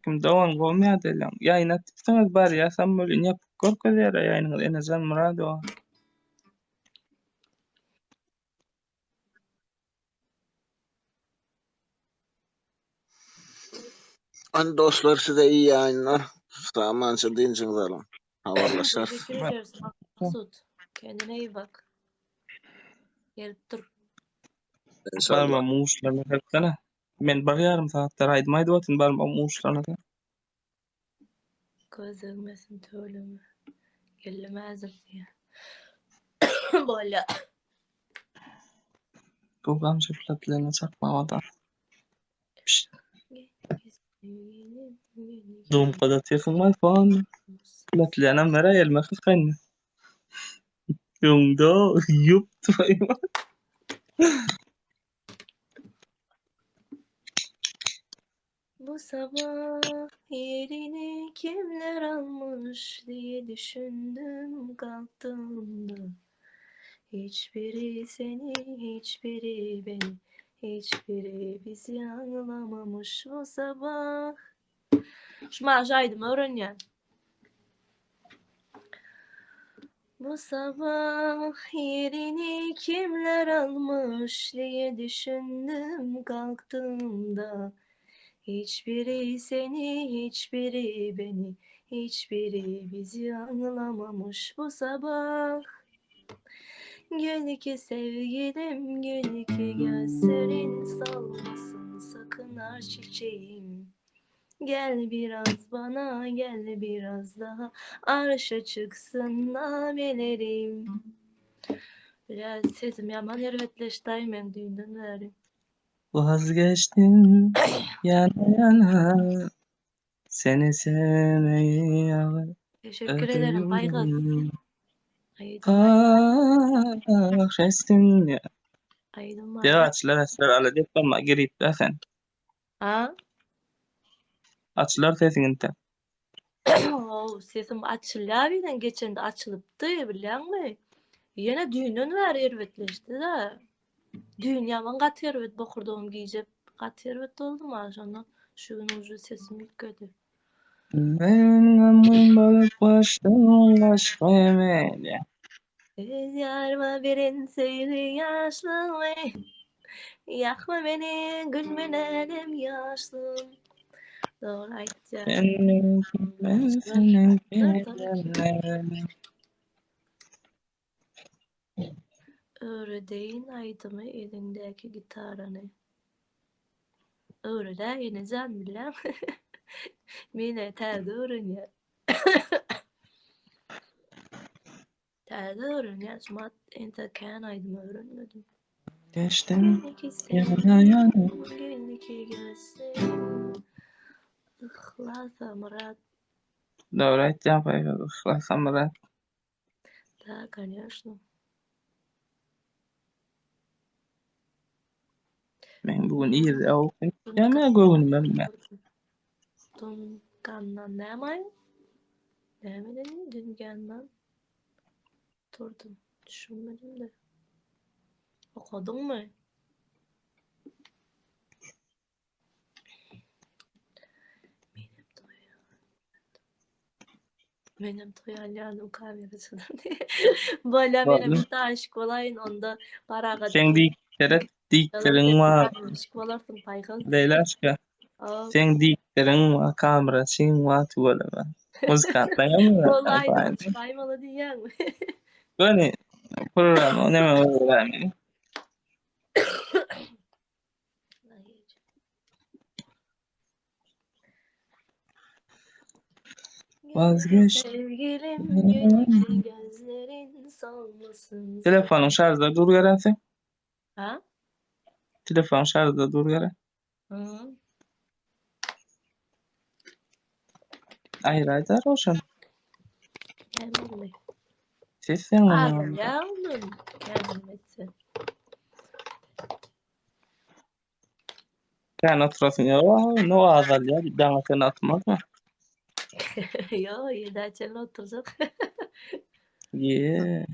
Kim dogan gowmy ýagdaýlaň? Ýaýyn atypsyňyz barýasam welin ýapyk görkezýärä ýaýynyňyz Enejan Myradowa. Hany dostlar size iyi ýaýynlar. Samança dynjyňyzy alyň. Habarlaşarys. Teşekkür ederiz Maksut. Kendine iyi bak. Gelip dur. İnşallah. Barmagym uçlaryna seretsene. Men bir ýarym sagatlar aýdym aýdyp otyryn barmagym uçlaryna. Göz degmesin tüweleme. Geldim häzir diýýär. Bolýa. Bu gamçy platlerine çakmagada. Dumkada otyrsyň malfon. Platlerinem beräý elime gyskaýyn. Öňde ýup twaýma. Bu sabah yerini kimler almış diye düşündüm kalktığımda. Hiçbiri seni, hiçbiri beni, hiçbiri bizi anlamamış bu sabah. Şu maaş aýdymy öwrenýän. Bu sabah yerini kimler almış diye düşündüm kalktığımda. Hiçbiri seni, hiçbiri beni, hiçbiri bizi anlamamış bu sabah. Gül ki sevgilim, gül ki gözlerin solmasın sakın ar çiçeğim. Gel biraz bana, gel biraz daha arşa çyksyn namelerim. Biraz sesim ýaman erbetleşdaý meň düýnden bäri. Vazgeçdim ýana ýana Seni sevmeyi agyr Teşekkür ederim Baýgyz. ödüyorum Aýdym Kahretsin ya. aýdym Dek bar. açylar açylar ala dek bolma girip sen. Ha? Açylar sesiň inte. Ow, sesim açylýar birden geçende açylypdy, bilýäňmi? Ýene düýnden bäri erbetleşdi-de. Düýn ýaman gaty erbet bokurdagym gije gaty erbet boldum a şonda şu gün uje sesim üýtgedi. Men gamgyn bolup gaçdym başga emele. Öz ýaryma beren söýgi ýaşlygymy Ýakma meni gül menenem ýaşlygym Dogry aýtýar. Sen meňki men seniňki Öwredeýin aýdymy eliňdäki gitarany. Öwredä enejan bilýäňmi? Menä täze öwrenýän. Täze öwrenýän şumat entek kän aýdym öwrenmedim. Geçdim ýana ýana. Yhlasa Myrat. Dogry aýtýaň Paýhas Yhlasa Myrat. Da, konýeşno. Men bu gün irde awuk ýa göwnüme men. Dungandan näme? Näme dedin? Düngandan turdum. Düşünmedim de. Okadyňmy? Menem toý Menem toý alýardym kameraçydan. Bolýa menem bir taşyk bolaýyn onda Parahat. Seň diýiklere diýikleriň bar. Taşyk bolarsyň paýhas. Leýlaşka. Seň diýikleriň bar, kameraçyň bar tüweleme. Muzykantlaň Bolaýdym çykaýmaly diýýäňmi? Göni programma näme bolýar? Vazgeç. Sevgilim gül gözlerin solmasın. Telefonyň şarjda dur gerek. Ha? Telefon şarjda dur gerek. Hı. Aýry aýdar oşan. Näme boldy? Ses sen Azalýar ondan. Kendim etse. Sen oturasyň ýa, no azalýar, daňa sen atmazmy? Ýo, ýedä çenli oturjak. Ýe.